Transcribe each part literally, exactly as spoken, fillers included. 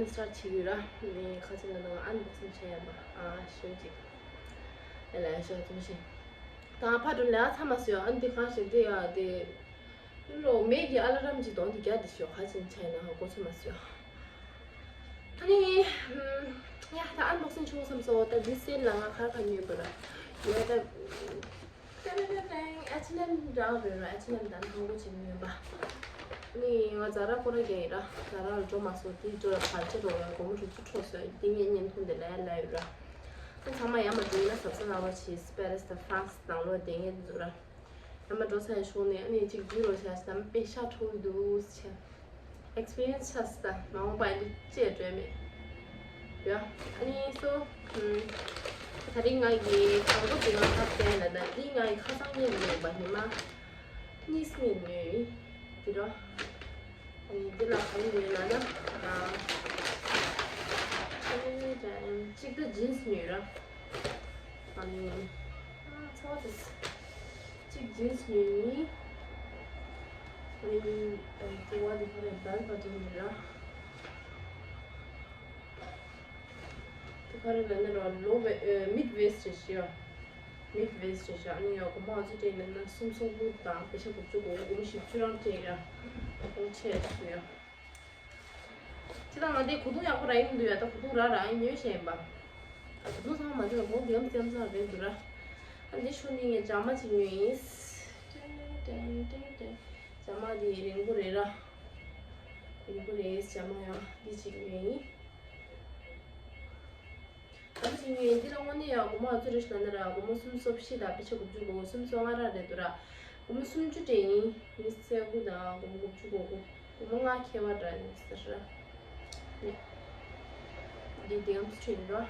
སི་ཊར་བྱེད་ཀྱི་ཡོད་ར། ནི་ཁ་ཆེ་ལ་ནང་ཨན་བོག་སིང་བྱས་ཡ་མ། ཨ་ཞོན་ཅིག་ཨེ་ལ་ཞོ་ཙུམ་ཤིང་། ད་ཕ་དྲུ་ལ་ཚ་མ་སུ་ཡ་ཨན་དེ་གང་ཞིག་དེ་ཡ་དེ། ལོ་མེ་གི་ཨ་ལ་རམ་གྱི་གདོང་དེ་རྒྱ་དེ་ཤོ་ཁ་ཆེན་ཆ་ཡ་ན་ཧ་གོ་ཚོད་མ་སུ་ཡ། ཨ་ནི། ཡ་ད་ཨན་བོག་སིང་ཆུང་བསམ་སོ་ད་དེ་སེལ་ལ་ང་ཁར་ཁ་ཉོས་པ་ར། ཡ་ད། ཏན་ཏན་ཏན། ཨེཆ་ཨེན་ཨེམ་འདྲ་རེད་ར། ཨེཆ་ཨེན་ཨེམ་དང་ཐང་པོ་བྱེད་མི་ཡོད་པ། ནི་ང་ཛ་ར་ཀོ་ར་རྒྱག་ཡིན་ར། ཛ་ར་ལ་འགྲོ་མ་སོང་དེ་འགྲོ་ལ་བར་ཆད་འགྲོ་ཡ་སྒོར་མོ་དྲུག་ཅུ་འཕྲོག་སོང་དེ་ངས་བརྙན་ཐུང་དེ་ལ་ཡ་ལ་ཡོད་ར། ཨ་ཚང་མ་ཡ་མ་འགྲོ་ཡིན་ན་གཟབ་གཟབ་གནང་རོགས་གྱིས། པེ་རིས་དང་ཧྥ་རན་སི་ནང་ལོགས་བསྡད་མཁན་དེ་ཚོ་ར། ཡ་མ་འགྲོ་ཚར་ཡ་ཤོག་ནས་ཨ་ནི་གཅིག་བརྒྱུད་རོགས་བྱས་ཟེར་ན་དཔེ་ཤ་འཕྲོག་གི་འདུག་ཟེར། ཨེག་སི་པི་རི་ཡན་སི་ཆགས་སོང་། ད་མ་འོངས་པ་ཡིན་དུས་ཅེས་སྤྲོད་མེད། ཡ། ཨ་ནི་སོ། ཨམ། ད་རིང་ང་གི་དང་པོ་དེ་ང་ཁ་བསྟན་ལ་ད་འདི་ང་གི་ཁ་སང་ཉིན་ཉོས་པ་ཉི་མ་གཉིས་ཉིན་ཉོས་ཡིན། འདི་རོ། ཨ་ནི་འདི་ལ་ག་རེ་ཉོས་ལ་ན། ཨ། ཨ་ནི་ད་གཅིག་ད་ཇིན་སི་ཉོས་ར། ཨ་ནི། ཨ་ཚ་བ་དེ། གཅིག་ཇིན་སི་ཉོས་ཡིན། ཨ་ནི། ཨ་ནི་ཀོ་བ་དེ་ཁོ་རེ་བེལ་བ་དེ་ཉོས་ར། དེ་ག་རེ་ལབ་ན་ར་ལོ་བེ་ཨེ་མིད་ཝེ་སི་རེད་ཤག་མིད་ཝེ་སི་རེད་ཤག་ཨ་ནི་ཡ་སྒོར་མོ་ཨ་ཙི་སྤྲད་ཡིན་ན་སུམ་སོ་དགུ་དང་པེ་ཤ་དགུ་བཅུ་གོ་དགུ་མོ་བཞི་བཅུ་རང་སྤྲད་ཡ་ཁོང་ཆེ་སུ་ཡ། ཅི་ལྟར་ང་དེ་གོས་ཐུང་ཡག་པོ་རག་ཡིན་འདུག་ཡ། ད་གོས་ཐུང་རག་རག་ཡིན་ཉོས་ཤེས་ཡིན་པ། ད་གོས་ཐུང་ཚང་མ་འདི་ལ་གོང་དེ་ཡམ་སེམས་སང་རེད་འདུག་ར། ཨ་འདི་ཤོ་ནི་ངས་ཇ་མ་ཅིག་ཉོས་ཡིན། ཏན་ཏན་ཏན་ཏན། ཇ་མ་འདི་རིང་པོ་རེད་ར། རིང་པོ་རེད། ཇ་མ་ཡང་འདི་ཅིག་ཉོས་ཡིན། ཨ་ཅིག་ཉོས་ཡིན། འདི་ལ་དངོས་གནས་ཡང་སྒོར་མོ་ཨ་ཙི་རེ་ཞིག་ལ་ན་ར་སྒོར་མོ་སུམ་སོ་བཞི་དང་པེ་ཤ་དགུ་བཅུ་གོ་སུམ་སོ་ལྔ་ར་རེད་འདུག་ར། སྒོར་མོ་སུམ་ཅུ་སྤྲད་ཡིན། མི་སེར་དགུ་དང་སྒོར་མོ་དགུ་བཅུ་གོ་དགུ། སྒོར་མོ་ལྔ་ཁེ་བ་འདྲ་ཡིན་ཟེར་ར། ནི། འདི་དེ་ཡང་ཚུ་ཡིན་རོ།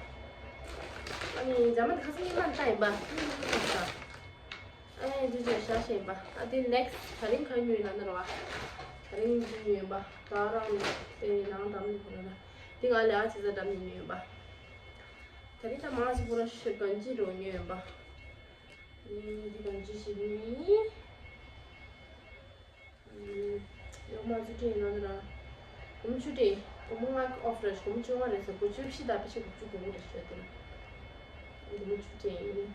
ཨ་ནི་ཇ་མ་དེ་ཁ་སང་ཉི་མ་ལྟ་ཡིན་པ། ཨ་ནི་འདི་ཚོ་ཤ་ཤེས་ཡིན་པ། ཨ་དེ་ནེག་སི་ད་རིང་ག་ཉོས་ཡིན་ལབ་ན་རོ། ད་རིང་འདི་ཉོས་ཡིན་པ། ད་རང་དེ་ནང་འགྲམ་ནས་ཁོ་ན་ལ། འདི་ང་ལས་ཨ་ཅེ་ས་འགྲམ་ནས་ཉོས་ཡིན་པ། ད་རིང་ད་མང་ཆེ་པོ་ར་ཤི་གན་ཇི་རོ་ཉོས་ཡིན་པ། ཨ་ནི་འདི་གན་ཇི་ཞིག་ཉོས་ཡིན། ཡོག་མ་ཚུ་སྤྲད་ན་ན་ར། སྒོར་མོ་བཅུ་སྤྲད། སྒོར་མོ་ལྔ་ཨོཕ་རེད། སྒོར་མོ་བཅོ་ལྔ་རེད་ཟེར། སྒོར་བཅུ་བཞི་དང་པེ་ཤ་དགུ་བཅུ་གོ་དགུ་རེད་ཟེར་དེ་ལ། སྒོར་མོ་བཅུ་སྤྲད་ཡིན།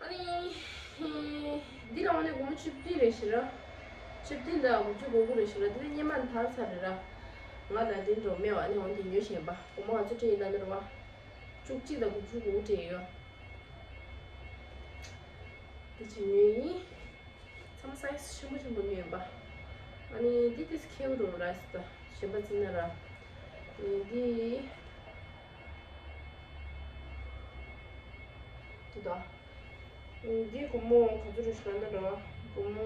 ཨ་ནི། འདི་ལ་འོ་ནས་སྒོར་མོ་བཅུ་བདུན་རེད་ཤི་ར། བཅུ་བདུན་དང་དགུ་བཅུ་གོ་དགུ་རེད་ཤི་ར། འདི་ལ་སྙེ་མ་ཐར་ཚར་རེད་ར། ང་ལ་འདི་འགྲོ་མེད་བ་ནི་འོ་འདི་ཉོས་ཤེས་པ། སྒོར་མོ་ང་ཚོ་སྤྲད་ཡིན་ལ་ནི་ར་བ། བཅུ་གཅིག་དང་དགུ་བཅུ་གོ་དགུ་སྤྲད་ཡོད། འདི་ཅི་ཉོས་ཡིན། ཚང་མ་སའི་ཛི་ཆེན་པོ་ཆེན་པོ་ཉོས་ཡིན་པ། ཨ་ནི་འདི་ཏིས་ཁེའུ་རུ་ར་སི་ད་གཞན་པ་ཚིག་ན་ར། ཨ་ནི་འདི། འདི་ད། འདི་སྒོར་མོ་ག་ཚོད་རེད་ཤག་ན་ར། སྒོར་མོ།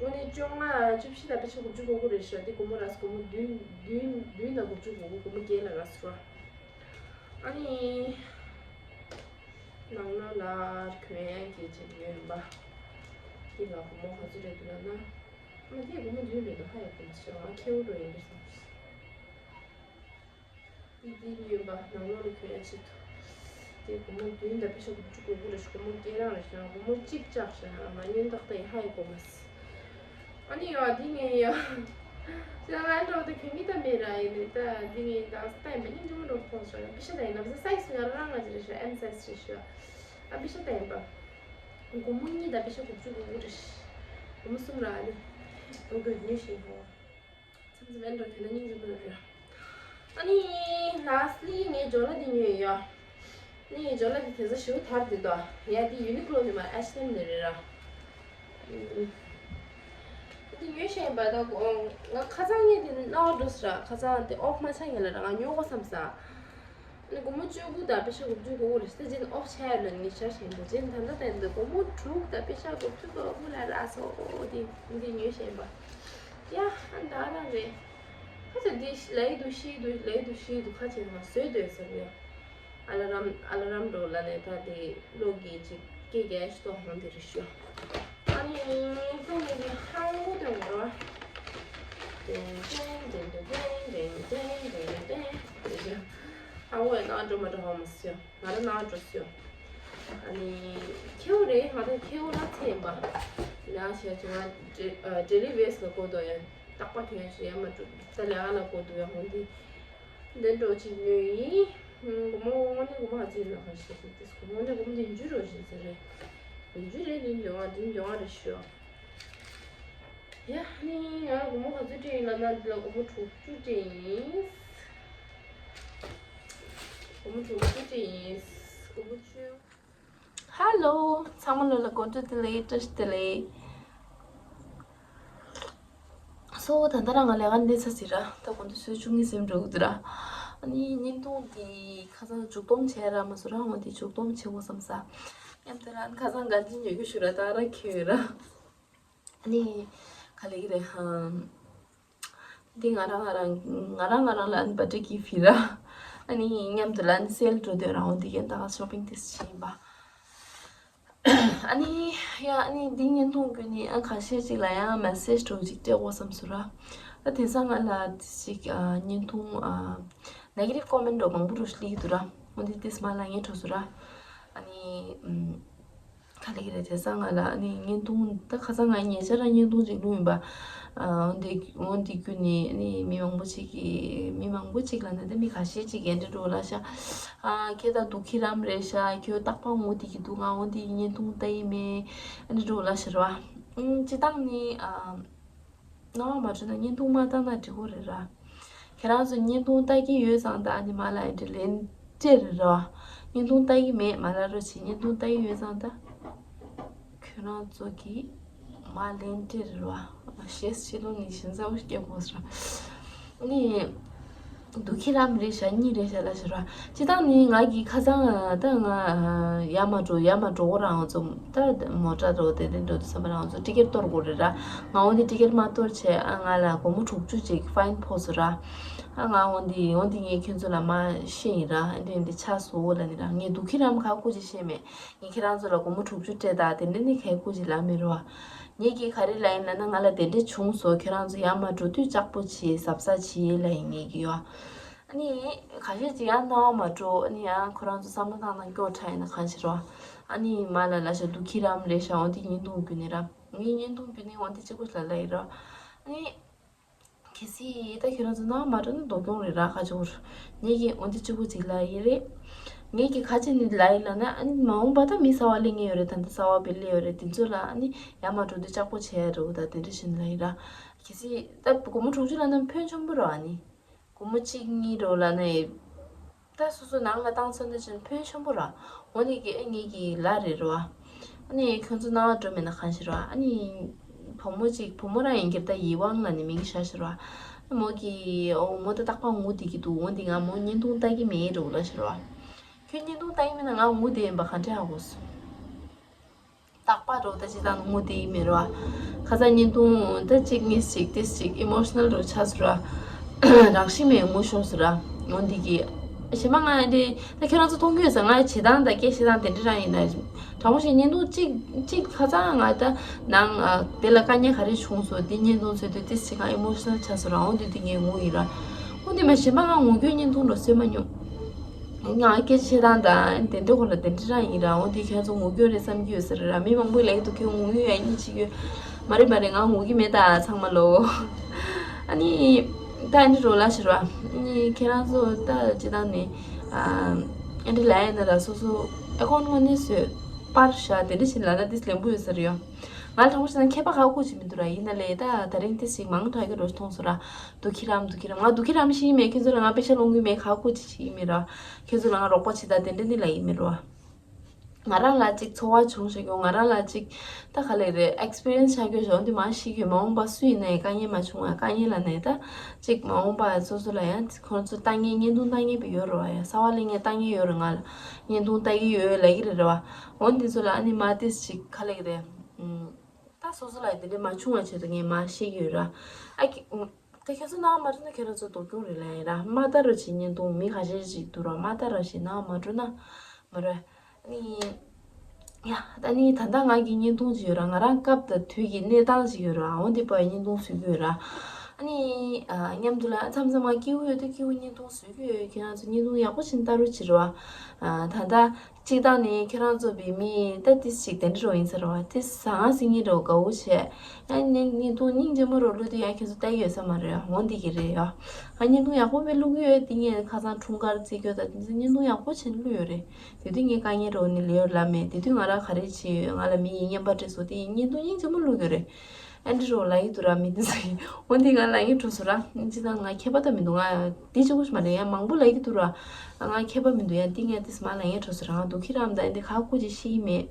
ཨོ་ནི་བཅོ་ལྔ་བཅུ་བཞི་དང་པེ་ཤ་དགུ་བཅུ་གོ་དགུ་རེད་ཤག་འདི་སྒོར་མོ་ར་སི་སྒོར་མོ་བདུན་བདུན་བདུན་དང་དགུ་བཅུ་གོ་དགུ། སྒོར་མོ་བརྒྱད་ལ་ར་སི་ར། ཨ་ནི། ནང་ལོགས་ལ་གྱོན་ཡག་གི་ཅིག་ཡོད་པ། འདི་ལ་སྒོར་མོ་ག་ཚོད་རེད་འདུག་ལབ་ན། ཨ་མ་འདི་སྒོར་མོ་བདུན་རེད་འདུག་ཧ་ཡོད་གི་མ་ཤེས་ར། ཁེའུ་འགྲོ་ཡིན་གི་སོང་། འདི་འདི་ཡོད་པ་ནང་ལོགས་ལ་གྱོན་ཡག་ཆེད་དུ། འདི་སྒོར་མོ་བདུན་དང་པེ་ཤ་དགུ་བཅུ་གོ་དགུ་རེད་ཤག་སྒོར་མོ་བརྒྱད་རང་རེད་ཤག་སྒོར་མོ་གཅིག་བཅག་ཤག་ང་སྙིང་ཐག་ད་ཡིན་ཧ་ཡོད་གོ་མ་སི། ཨ་ནི་ཡོད་འདི་ངས་ཡོད། ཅི་ང་འགྲོ་དུ་གོན་གི་ད་མེད་ར་ཡིན་ནི་ད་འདི་ངས་ད་སི་ད་ཡིན་པ་ནི་འགྲོ་མ་འགྲོ་ཐོང་ཤག་པེ་ཤ་ད་ཡིན་ན་བཟའ་སའི་སི་ང་རང་ང་ཅི་རེད་ཤག་ཨེམ་སའི་སི་རེད་ཤག་ཨ་པེ་ཤ་ད་ཡིན་པ། སྒོར་མོ་གཉིས་ད་པེ་ཤ་དགུ་བཅུ་གོ་དགུ་རེད་ཤག་སྒོར་མོ་གསུམ་ར་ཨ་ནི། འགྲོ་དགོས་ཉོས་ཤིང་ཧོ། མཚམས་མཚམས་ཨེ་འགྲོ་དེ་ན་སྙིང་རྗེ་པོ་རེད། ཨ་ནི་ལ་སི་ལི་ངས་ཇོ་ལ་དེ་ཉོས་ཡོད། ཨ་ནི་ཇོ་ལ་དེ་དེ་ཚོ་ཞེ་པོ་དར་དེ་དོ། ཡ་དེ་ཡུ་ནི་ཀློ་ནས་མ་ཨེཆ་ཨེན་ཨེམ་ནས་རེད་ར། ཨ་དེ་ཉོས་ཤེས་པ་ད་ང་ཁ་སང་ངས་དེ་ནའོ་འགྲོ་སི་ར། ཁ་སང་དེ་ཨོཕ་མ་ཆགས་ངེས་ལ་ར་ང་ཉོ་གོ་བསམ་ས། ཨ་ནི་སྒོར་མོ་བཅུ་དགུ་དང་པེ་ཤ་དགུ་བཅུ་གོ་དགུ་རེད་ཟེར་ཅན་ཨོཕ་ཆ་ཡ་ལ་ངས་ཤར་ཤེས་འདུག་ཅན་ད་ལྟ་དེ་འདི་སྒོར་མོ་དྲུག་དང་པེ་ཤ་དགུ་བཅུ་གོ་དགུ་ལ་ར་སོ་དེ་འདི་ཉོས་ཤེས་པ། ཡ། ཨ་ད་རང་རེད། ཁ་ཆེ་འདི་ལའི་འདུག་ཤི་འདུག་ལའི་འདུག་ཤི་འདུག་ཁ་ཆེ་ང་བཟོས་འདོད་ཟེར་ཡ། ཨ་ལ་རམ་ཨ་ལ་རམ་འགྲོ་ལ་ནས་ད་དེ་ལོ་གི་ཅིག་སྐད་རྒྱག་ཤི་ཏོ་ཧོང་དེ་རེ་ཤོ། ཨ་ནི་ཁོང་གི་ཧང་གོ་དོན་གོ་ར། ཏེང་ཏེང་ཏེང་ཏེང་ཏེང་ཏེང་ཏེང་ཏེང་ཏེང་། ཧང་གོ་ཡ་ན་འགྲོ་མ་འགྲོ་ཧོང་མ་སི་ཡ། ང་རང་ནང་འགྲོ་སོང་། ཨ་ནི་ཁེའུ་རེད། ང་ད་ཁེའུ་ལ་ཚེ་ཡིན་པ། ཡང་ཞེས་བྱུང་ང་ཌེ་ལི་ཝེ་སི་ལ་གོ་དོ་ཡོད། རྟག་པ་དེ་ཡང་ཞིག་ཡར་མར་འགྲོ་ད་ལས་ཀ་ལ་གོ་འདུག་ཡང་འོན་ཏེ་འདི་འགྲོ་ཅིག་ཉོས་ཡིན། སྒོར་མོ་དངོས་གནས་སྒོར་མོ་ཧ་ཙི་ལ་ཧ་ཤི་ཤི་ཏིས་སྒོར་མོ་འདི་སྒོར་མོ་བདུན་ཅུ་རོ་ཞིག་ཟེར་རེད། བདུན་ཅུ་རེད། བདུན་ཅུ་ང་བདུན་ཅུ་ང་རེ་ཤོ། ཡ་ནི་ང་སྒོར་མོ་ག་ཚོད་སྤྲད་ཡིན་ལབ་ན་འདི་ལ་སྒོར་མོ་དྲུག་ཅུ་སྤྲད་ཡིན། སྒོར་མོ་དྲུག་ཅུ་སྤྲད་ཡིན། སྒོར་མོ་བཅུ། ཧ་ལོ། ཚང་མ་ལོ་ལ་དགོང་དྲོ་བདེ་ལེགས། བཀྲ་ཤིས་བདེ་ལེགས། སོ་ད་ལྟ་རང་ང་ལས་ཀ་འདི་ཚ་ཟིག་ར། ད་དགོང་དྲོ་སུས་ཆུང་ངི་སེམས་འགྲོ་གི་འདུག་ར། ཨ་ནི་བརྙན་ཐུང་འདི་ཁ་སང་མཇུག་སྡོམ་བྱས་ར་མ་སོ་ར། འོ་འདི་མཇུག་སྡོམ་བྱེད་དགོས་བསམ་ས། མཉམ་དུ་ར་ཁ་སང་ག་འདི་ཉོ་རྒྱུ་ཞུ་ར་ད་ར་ཁྱོད་ར། ཨ་ནི་ག་ལེ་གི་རེད་ཧ། འདི་ང་རང་ང་རང་ང་རང་ང་རང་ལ་ཨ་ནི་བར་ཐི་ཌེ་གི་ཕི་ར། ཨ་ནི་མཉམ་དུ་ལ་ཨ་ནི་སེལ་འགྲོ་དུས་རང་འོ་འདི་གན་ད་ག་ཤོ་པིང་ཏིས་བྱེད་ཡིན་པ། ཨ་ནི་ཡ་ཨ་ནི་འདི་བརྙན་ཐུང་བརྒྱུད་ནས་ཨ་ཁ་ཤས་ཅིག་ལ་ཡང་མེ་སེ་ཇི་འདྲ་བོ་ཅིག་སྤྲད་དགོས་བསམ་སོང་ར། ད་དེང་སང་ང་ལ་ཅིག་ཨ་བརྙན་ཐུང་ཨ་ནེ་གེ་ཊིབ་ཀོ་མེན་འདྲ་བོ་མང་པོ་འདྲ་བོ་ཞིག་སླེབས་ཀྱི་འདུག་ར། འོ་འདི་ཏིས་མ་ལ་ངས་འཕྲོ་སོང་ར། ཨ་ནི་ཨམ། ག་ལེ་གི་རེད། དེང་སང་ང་ལ་ཨ་ནི་བརྙན་ཐུང་ད་ཁ་སང་ང་ཉེ་ཆར་ར་བརྙན་ཐུང་ཅིག་བླུགས་ཡིན་པ། ཨ་འོ་འདི་འོ་འདི་བརྒྱུད་ནས་ཨ་ནི་མི་མང་པོ་ཅིག་གིས་མི་མང་པོ་ཅིག་ལ་ནི་ད་མི་ཁ་ཤས་ཅིག་གིས་འདི་འདྲ་བོ་ལབ་ཤག་ཨ་ཁྱེད་ད་དུ་ཁྱི་རམ་རེད་ཤག་ཁྱོད་རྟག་པར་ངུ་བསྡད་ཀྱི་འདུག་ང་འོ་འདི་བརྙན་ཐུང་ལྟ་ཡི་མེད། ཨ་འདི་འདྲ་བོ་ལབ་ཤག་ར་བ། ཨང་སྤྱིར་བཏང་ནི་ཨ། སྣང་བ་མ་འགྲོ་ན་བརྙན་ཐུང་མ་བཏང་ན་འགྲིག་གི་རེད་ར། ཁྱེད་རང་ཚོ་བརྙན་ཐུང་ལྟ་གི་ཡོད་ཙང་ད་ཨ་ནི་མ་ལ་ཨེ་འདྲ་ལན་སྤྲད་རེད་ར། བརྙན་ཐུང་ལྟ་གི་མེད་མ་ལ་རོ་ཆེ་བརྙན་ཐུང་ལྟ་གི་ཡོད་ཙང་ད། ཁྱོད་རང་ཚོ་གི་མ་ལན་སྤྲད་རེད་ར། ཞེས་ཕྱི་ལོགས་ནས་ཞེན་ཚ་བོ་སྐྱེ་དགོས་ར། ཨ་ནི། དུ་ཁྱི་རམ་རེད་ཤག་གཉིས་རེད་ཤག་ལབ་ཤག་ར། སྤྱིར་བཏང་ནི་ང་གི་ཁ་སང་ད་ང་ཡར་མར་འགྲོ་ཡར་མར་འགྲོ་གོ་རང་ཚོ་ད་མོ་ཊ་འགྲོ་དེ་དེ་འགྲོ་དུས་ཙམ་པ་རང་ཚོ་ཊི་ཀེ་ཊི་གཏོར་དགོས་རེད་ར། ང་འོ་འདི་ཊི་ཀེ་ཊི་མ་གཏོར་བྱས་ཨ་ང་ལ་སྒོར་མོ་དྲུག་ཅུ་ཅིག་ཕའིན་ཕོག་སོང་ར། ཨ་ང་འོ་འདི་འོ་འདི་ངས་ཁྱོད་ཚོ་ལ་མ་བཤད་ཡིན་ར། ཨ་འདི་འདི་ཆགས་སོང་ལབ་ནི་ར། ངས་དུ་ཁྱི་རམ་ཁ་ཁུ་ཅིག་བཤད་མེད། ངས་ཁྱེད་རང་ཚོ་ལ་སྒོར་མོ་དྲུག་ཅུ་སྤྲད་ད་དེ་འདྲ་ནི་ཁ་ཁུ་ཅིག་ལབ་མེད་ར། ངས་ཀྱིས་ག་རེ་ལབ་ཡིན་ལབ་ན་ང་ལ་དེ་འདྲ་བྱུང་སོང་། ཁྱེད་རང་ཚོ་ཡར་མར་འགྲོ་དུས་ལྕགས་པོ་བྱེད་གཟབ་གཟབ་བྱེད་ལབ་ཡིན་ངས་ཀྱིས་ཡོ། ཨ་ནི་ཁ་ཤས་ཅིག་ཡང་སྣང་བ་མ་འགྲོ། ཨ་ནི་ཡང་ཁོ་རང་ཚོ་བསམ་བློ་བཏང་སྟངས་སྐྱོ་དྲགས་ཡིན་ན་གང་ཞིག་རོ། ཨ་ནི་མ་ལ་ལ་ཤ་དུ་ཁྱི་རམ་རེད་ཤག་འོ་འདི་བརྙན་ཐུང་བརྒྱུད་ནས་ར། ངས་བརྙན་ཐུང་བརྒྱུད་ནས་འོ་འདི་གཅིག་པོ་ཞིག་ལ་ལབ་ཡིན་ར། ཨ་ནི་གལ་སྲིད་ད་ཁྱོད་རང་ཚོ་སྣང་བ་མ་འགྲོ་ན་སྡུག་གྱོང་རེད་ར་ཁ་ཆོར། ངས་ཀྱིས་འོ་འདི་གཅིག་པོ་ཅིག་ལབ་ཡིན་རེད། ངས་ཀྱིས་ཁ་ཅིག་ནི་ལབ་ཡིན་ལབ་ན་ཨ་ནི་མ་འོངས་པ་ད་མི་གསར་བ་སླེབས་ངེས་ཡོད་རེད། ད་ལྟ་གསར་བ་བེ་སླེབས་ཡོད་རེད། དེ་ཚོ་ལ་ཨ་ནི་ཡར་མར་འགྲོ་དུས་ལྕགས་པོ་བྱས་ཡ་འགྲོ་ད་དེ་འདྲ་བྱས་ནས་ལབ་ཡིན་ར། གལ་སྲིད་ད་སྒོར་མོ་དྲུག་ཅུ་ལབ་ན་ཕོན་ཆེན་པོ་རེད་ཨ་ནི། སྒོར་མོ་གཅིག་གཉིས་རེ་ལབ་ནས། ད་སོ་སོ་ནང་ལ་བཏང་ཚར་ན་ཅིག་ཕོན་ཆེན་པོ་ར། འོ་ནི་གི་ཨ་ངེད་ཀྱི་ལ་རེད་རོ། ཨ་ནི་ཁྱོད་ཚོ་སྣང་བ་འགྲོ་མེད་ན་གང་ཞིག་རོ། ཨ་ནི་བུ་མོ་གཅིག་བུ་མོ་རང་ཡིན་གྱི་རེད། ད་ཡི་ཝང་ལབ་ནི་མིང་བཞག་ཞིག་རོ། ཨ་མོ་གི་འོ་མོ་ད་རྟག་པར་ངུ་བསྡད་ཀྱི་འདུག་འོ་འདི་ང་མོ་བརྙན་ཐུང་ལྟ་གི་མེད་རོ་ལབ་ཞིག་རོ། ཁྱོད་བརྙན་ཐུང་ལྟ་གི་མེད་ན་ང་ངུ་བསྡད་ཡིན་པ་ག་འདྲ་ཧ་གོ་སོང་། རྟག་པར་འགྲོ་ད་ཅི་ད་ངུ་དེ་ཡིན་མེད་རོ། ཁ་སང་བརྙན་ཐུང་ད་གཅིག་གཉིས་ཤིག་ཏིས་ཅིག་ཨི་མོ་ཤི་ནལ་འགྲོ་ཆགས་སོང་ར། རང་ཤི་མེད་ངུ་ཤོར་སོང་ར། འོ་འདི་གི་གཞན་པ་ང་འདི་ད་ཁྱོད་རང་ཚོ་མཐོང་གི་ཡོད་ས། ང་བྱེད་སྟངས་དང་སྐད་བཤད་སྟངས་དེ་འདྲ་རང་ཡིན་ན། དྲང་པོ་བཤད་བརྙན་ཐུང་གཅིག་གཅིག་ཁ་སང་ང་ད་ནང་དེ་ལ་དཀའ་ངལ་ག་རེ་བྱུང་སོང་། འདི་བརྙན་ཐུང་བཟོས་དུས་ཏིས་ཅིག་ང་ཨི་མོ་ཤི་ནལ་ཆགས་སོང་ར། འོ་འདི་འདི་ངས་ངུ་ཡིན་ར། འོ་འདི་མ་གཞན་པ་ང་ངུ་རྒྱུ་བརྙན་ཐུང་འགྲོ་བཟོས་མ་མྱོང་། ང་སྐད་ཆ་བཤད་སྟངས་དང་དེ་འདྲ་ཁོ་ལ་དེ་འདྲ་རང་ཡིན་ར། འོ་དེ་ཁྱེད་ཚོ་ངུ་རྒྱུ་རེད་བསམ་གྱི་ཡོད་ས་རེད་ར། མི་མང་པོས་ལབ་ཀྱི་འདུག་ཁྱོད་ངུ་རྒྱུ་ཡ་གཉིས་བྱེད་ཀྱི་ཡོད། མ་རེད་མ་རེད། ང་ངུ་གི་མེད་ད་ཚང་མ་ལོ། ཨ་ནི་ད་ཨ་ནི་རོ་ལ་ཞིག་ར། ཨ་ནི་ཁྱེད་རང་ཚོ་ད་སྤྱིར་བཏང་ནས་ཨ་འདྲ་ལབ་ཡ་ན་ར་སོ་སོ་ཨེ་ཁོན་དངོས་གནས་བཟོས་པར་བཞག་དེ་འདྲ་བྱས་ལབ་ན་དེ་ལེན་པོ་ཡོད་ས་རེད་ཡོ། ང་ལ་དྲང་པོ་བཤད་ན་མཁས་པ་ཁག་པོ་ཅིག་མི་འདུག་ར། ཡིན་ན་ལས་ད་དེ་རིང་དེ་ཞིག་མང་དྲགས་ཀྱི་འགྲོ་མཐོང་སོང་ར། དུ་ཁྱི་རམ་དུ་ཁྱི་རམ། ང་དུ་ཁྱི་རམ་ཞིག་ཡིན་མེད། ཁྱེད་ཚོ་ལ་ང་པེ་ཤ་སློང་གི་མེད། ཁག་པོ་ཅིག་ཞིག་ཡིན་མེད་ར། ཁྱེད་ཚོ་ལ་ང་རོགས་པ་བྱེད་ད་དེ་འདྲ་ནི་ལ་ཡིན་མེད་ར། ང་རང་ལ་ཅིག་ཚོར་བ་བྱུང་ཤག་ཡོང་། ང་རང་ལ་ཅིག་ད་ག་ལེ་རེད། ཨེག་སི་པི་རི་ཡན་སི་ཆགས་ཀྱི་ཡོད་ཤག་འོན་ཏེ་མ་ཤི་གི་མ་འོངས་པ་སུ་ཡིན་ནའི་དཀའ་ངལ་མ་བྱུང་བ་དཀའ་ངལ་ལ་ནས་ད་ཅིག་མ་འོངས་པ་སོ་སོ་ལ་ཡང་ཁོང་ཚོ་ལྟ་ངན་བརྙན་ཐུང་ལྟ་ངན་པ་ཡོད་རེད་བ། ཡ་གསར་བ་སླེབས་མཁན་ལྟ་ངན་ཡོད་རེད། ང་ལ་བརྙན་ཐུང་ལྟ་གི་ཡོད་ལབ་ཀྱི་རེད་ར་བ། འོན་ཏེ་ཚོ་ལ་ཨ་ནི་མ་ཏིས་ཅིག་ག་ལེ་རེད། ད་སོ་སོ་ལ་དེ་འདྲ་མ་བྱུང་བའི་ཆེད་དུ་ངས་མ་ཤེས་ཀྱི་ཡོད་ར། ཨ་ཀི་ཨུམ། ད་ཁྱེད་ཚོ་སྣང་བ་མ་འགྲོ་ན་ཁྱེད་རང་ཚོ་སྡུག་གྱོང་རེད་ལབ་ཡིན་ར། མ་ལྟ་རོགས་བྱེད། བརྙན་ཐུང་མི་ཁ་ཤས་ཤིག་འདུག་ར། མ་ལྟ་རོགས་བྱེད། སྣང་བ་མ་འགྲོ་ན་མ་རེད། ཨ་ནི་ཡ་ད་ནི་ད་ལྟ་ང་གི་བརྙན་ཐུང་ཅིག་ཡོད་ར། ང་རང་སྐབས་དང་དུས་ཀྱི་གནས་སྟངས་ཅིག་ཡོད་ར། འོ་འདི་པའི་བརྙན་ཐུང་བཟོ་གི་ཡོད་ར། ཨ་ནི་ཨ་མཉམ་དུ་ལ་མཚམས་མཚམས་ང་སྐྱིད་པོ་ཡོད་དུས་སྐྱིད་པོ་བརྙན་ཐུང་བཟོ་གི་ཡོད། ཁྱེད་རང་ཚོ་བརྙན་ཐུང་ཡག་པོ་ཞིག་ལྟ་རོགས་བྱེད་རོགས། ཨ་ད་ལྟ་སྤྱིར་བཏང་ནས་ཁྱེད་རང་ཚོ་བའི་མི་ད་ཏིས་ཅིག་དེ་འདྲ་རོ་ཡིན་ས་རེད་བ། ཏིས་ཟང་ཟིང་ངེ་རོ་དགའ་བོ་བྱས། ཡང་ནི་བརྙན་ཐུང་སྙིང་རྗེ་མོ་རོ་བླུགས་དུས་ཡང་ཁྱེད་ཚོ་ལྟ་གི་ཡོད་ས་མ་རེད། འོང་འདི་གི་རེད་ཡ། ང་བརྙན་ཐུང་ཡག་པོ་བའི་བླུགས་གི་ཡོད། དེ་ངས་ཁ་སང་འཁྲུངས་སྐར་བརྩི་རྒྱུ་དང་དེ་ཚོ་བརྙན་ཐུང་ཡག་པོ་བྱས་ནས་བླུགས་ཡོད་རེད། དེ་དུས་ངས་དཀའ་ངལ་རོ་ནི་ལེའོར་ལབ་མེད། དེ་དུས་ང་རང་ག་རེ་བྱས་ཡོད། ང་ལ་མི་ཡིན་སྙན་པ་སྤྲད་སོང་། དེ་ཡིན་བརྙན་ཐུང་སྙིང་རྗེ་མོ་བླུགས་ཡོད་རེད། ཨ་འདྲི་རོ་ལབ་ཡི་འདུག་ར། མི་དེ་ཚོ་ཡིན་འོ་འདི་ང་ལབ་ཡི་འགྲོ་སོང་ར། ཅི་ད་ང་མཁས་པ་ད་མི་འདུག་ང་འདི་ཆོག་གོ་ཞིག་མ་རེད། ཡང་མང་པོ་ལབ་ཡི་འདུག་ར། ང་མཁས་པ་མི་འདུག་ཡང་འདི་ངས་དེ་མ་ལབ་ཡི་འགྲོ་སོང་ར། ང་སྡུག་ཁྱི་རམ་ད་འདི་ཁ་ཁུ་ཅིག་ཤི་ཡི་མེད།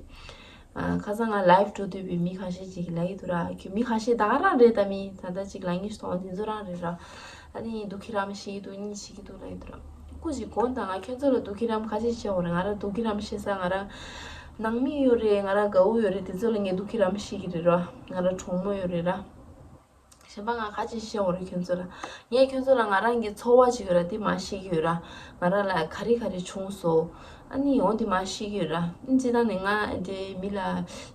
ཨ་ཁ་སང་ང་ལའིབ་འགྲོ་དུས་པའི་མི་ཁ་ཤས་ཅིག་ལབ་ཡི་འདུག་ར། ཁྱོད་མི་ཁ་ཤས་ད་ག་རང་རེད། ད་མི་ད་ལྟ་ཅིག་ལབ་ངེས་སོང་འདི་ཚོ་རང་རེད་ར། ཨ་ནི་སྡུག་ཁྱི་རམ་ཤི་ཡི་འདུག་གཉིད་ཤི་གི་འདུག་ལབ་ཡི་འདུག་ར། སྐུ་ཅིག་དགོངས་དང་། ང་ཁྱོད་ཚོ་ལ་སྡུག་ཁྱི་རམ་ཁ་ཤས་བཤད་འོ་རེད། ང་རང་སྡུག་ཁྱི་རམ་བཤད་ས་ང་རང་ནང་མི་ཡོད་རེད། ང་རང་དགའ་བོ་ཡོད་རེད། དེ་ཚོ་ལ་ངས་སྡུག་ཁྱི་རམ་བཤད་ཀྱི་རེད་ར། ང་རང་གྲོགས་མོ་ཡོད་རེད་ར། གཞན་པ་ང་ཁ་ཅིག་བཤད་འོ་རེད་ཁྱོད་ཚོ་ལ། ངས་ཁྱོད་ཚོ་ལ་ང་རང་གི་ཚོར་བ་ཅིག་ཡོད་ར། དེ་མ་བཤད་ཀྱི་ཡོད་ར། ང་རང་ལ་ག་རེ་ག་རེ་བྱུང་སོང་། ཨ་ནི་འོ་དེ་མ་བཤད་ཀྱི་ཡོད་ར། ཨ་ནི་སྤྱིར་བཏང་ནས་ང་འདྲའི་མི་ལ་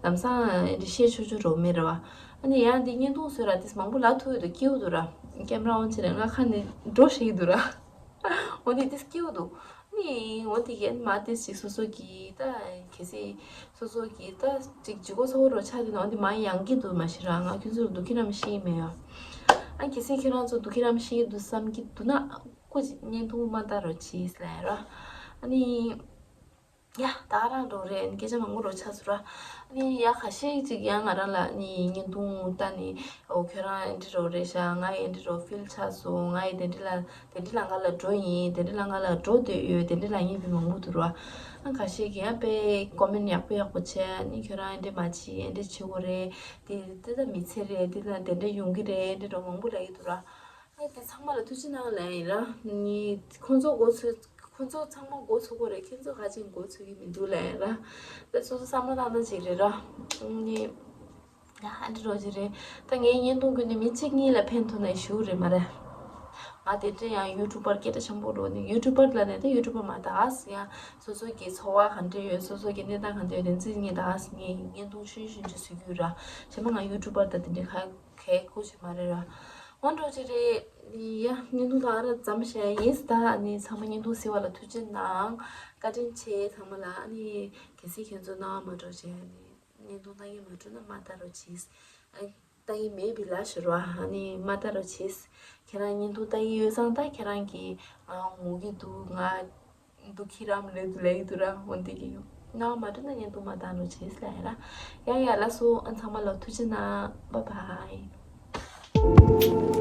ལམ་སང་འདྲ་བཤད་ཆོག་ཆོག་རོགས་མེད་ར་བ། ཨ་ནི་ཡང་འདི་བརྙན་ཐུང་བཟོས་ར། དེ་མང་པོ་ལབ་ཐུབ་ཡོད་དོ། སྐྱིད་པོ་འདུག་ར། ཀེམ་ར་ཨོན་བྱས་ནས་ང་ཁ་ནས་འགྲོ་ཤེས་ཀྱི་འདུག་ར། འོ་ནི་དེ་སྐྱིད་པོ་འདུག་ནི་འོ་དེ་གན་མ་དེ་ཞིག་སོ་སོ་གི་ད་གལ་སྲིད་སོ་སོ་གི་ད་ཅིག་ལྗིད་ཁོག་ཚ་པོ་རོ་ཆགས་དེ་ནང་དེ་མ་ཡང་གི་འདུག་མ་ཤི་ར། ང་ཁྱོད་ཚོར་སྡུག་ཁྱི་རམ་ཤི་ཡི་མེད་ཡ། ཨ་གལ་སྲིད་ཁྱེད་རང་ཚོ་སྡུག་ཁྱི་རམ་ཤི་ཡི་འདུག་བསམ་གི་འདུག་ན་སྐུ་ཅིག་བརྙན་ཐུང་མ་ལྟ་རོགས་བྱེད་ལབ་ཡ་ར། ཨ་ནི། ཡ་ད་རང་འགྲོ་རེད། སྐད་ཆ་མང་པོ་རོ་ཆགས་སོང་ར། ནི་ཡ་ཁ་ཤས་ཅིག་ཡང་ང་རང་ལ་ནི་བརྙན་ཐུང་ལྟ་ནི་འོ་ཁྱོད་རང་འདི་འདྲ་རོ་རེད་ཤག་ང་ཡི་འདི་འདྲ་རོ་ཕིལ་ཆགས་སོང་། ང་ཡི་དེ་འདྲ་ལ་དེ་འདྲ་ལམ་ཁ་ལ་འགྲོ་ཡིན། དེ་འདྲ་ལམ་ཁ་ལ་འགྲོ་འདོད་ཡོད། དེ་འདྲ་ལབ་མཁན་དཔེ་མང་པོ་འདུག་ར། ཨ་ཁ་ཤས་ཀྱིས་ཡང་དཔེ་ཀོ་མེན་ཡག་པོ་ཡག་པོ་བྱས། ནི་ཁྱོད་རང་འདི་འདྲ་མ་བྱེད། འདི་འདྲ་བྱེད་དགོས་རེད། དེ་དེ་ད་མི་ཚེ་རེད། འདི་ལ་དེ་འདྲ་ཡོང་གི་རེད། འདི་འདྲ་མང་པོ་ལབ་ཀྱི་འདུག་ར། ཨེ་དེ་ཚང་མ་ལ་ཐུགས་རྗེ་གནང་ལབ་ཡིན་ར། ནི་ཁོང་ཚོ་མགོ་ཚོས། ཁོང་ཚོ་ཚང་མ་མགོ་ཚོས་ཀྱི་རེད། ཁྱེད་ཚོ་ག་ཅིག་མགོ་ཚོས་ཀྱི་མི་འདུག་ལབ་ཡིན་ར། དེ་སོ་སོ་བསམ་བློ་བཏང་ན་ཅིག་རེད་ར། ནི་ཡ་ཨ་འདྲ་རོ་ཅིག་རེད། ད་ངའི་བརྙན་ཐུང་བརྒྱུད་ནས་མི་གཅིག་གཉིས་ལ་ཕན་ཐོགས་ན་ཞུ་རེད་མ་རེད། ང་དེ་འདྲ་ཡང་ཡུ་ཊུབ་པར་སྐད་གྲགས་ཆེན་པོ་འགྲོ་ནི། ཡུ་ཊུབ་པར་ལབ་ནས་ད་ཡུ་ཊུབ་པར་མ་ད་ཡང་སོ་སོ་གི་ཚོར་བ་ག་འདྲ་ཡོད། སོ་སོ་གི་གནས་སྟངས་ག་འདྲ་ཡོད། དེ་ཚོ་ངས་ད་ངས་བརྙན་ཐུང་ཆུང་ཆུང་ཅིག་བཟོ་གི་ཡོད་ར། གཞན་པ་ང་ཡུ་ཊུབ་པར་ད་དེ་འདྲ་ག་གལ་ཁུར་ཞིག་མ་རེད་ར། འོ་འདྲ་ཅིག་རེད། ཡ་བརྙན་ཐུང་ད་ག་རང་མཚམས་བཞག་ཡིན། ད་ཨ་ནི་ཚང་མ་བརྙན་ཐུང་གཟིགས་པ་ལ་ཐུགས་རྗེ་གནང་། བཀའ་དྲིན་ཆེ་ཚང་མ་ལ། ཨ་ནི་གལ་སྲིད་ཁྱེད་ཚོ་སྣང་བ་མ་འགྲོ་བྱས་ཨ་ནི་བརྙན་ཐུང་ལྟ་གི་མ་འགྲོ་ན་མ་ལྟ་རོགས་གྱིས། ཨ་ལྟ་གི་མེད་པའི་ལ་ཞུ་རོགས། ཨ་ནི་མ་ལྟ་རོགས་གྱིས། ཁྱེད་རང་བརྙན་ཐུང་ལྟ་གི་ཡོད་ཙང་ད་ཁྱེད་རང་གིས་ང་ངུ་གི་འདུག་ང་སྡུག་ཁྱི་རམ་ལས་དུ་ལས་ཡི་དུ་ར་འོན་ཏེ་གི་ཡོད། ན་མ་དྲན་ན་ཉན་དུ་མ་བཏང་རོགས་བྱེད་ལ་ཡ་ར། ཡ་ཡ་ལགས་སོ། ཨ་ཚང་མ་ལ་ཐུགས་རྗེ་གནང་། བཱའི་བཱའི།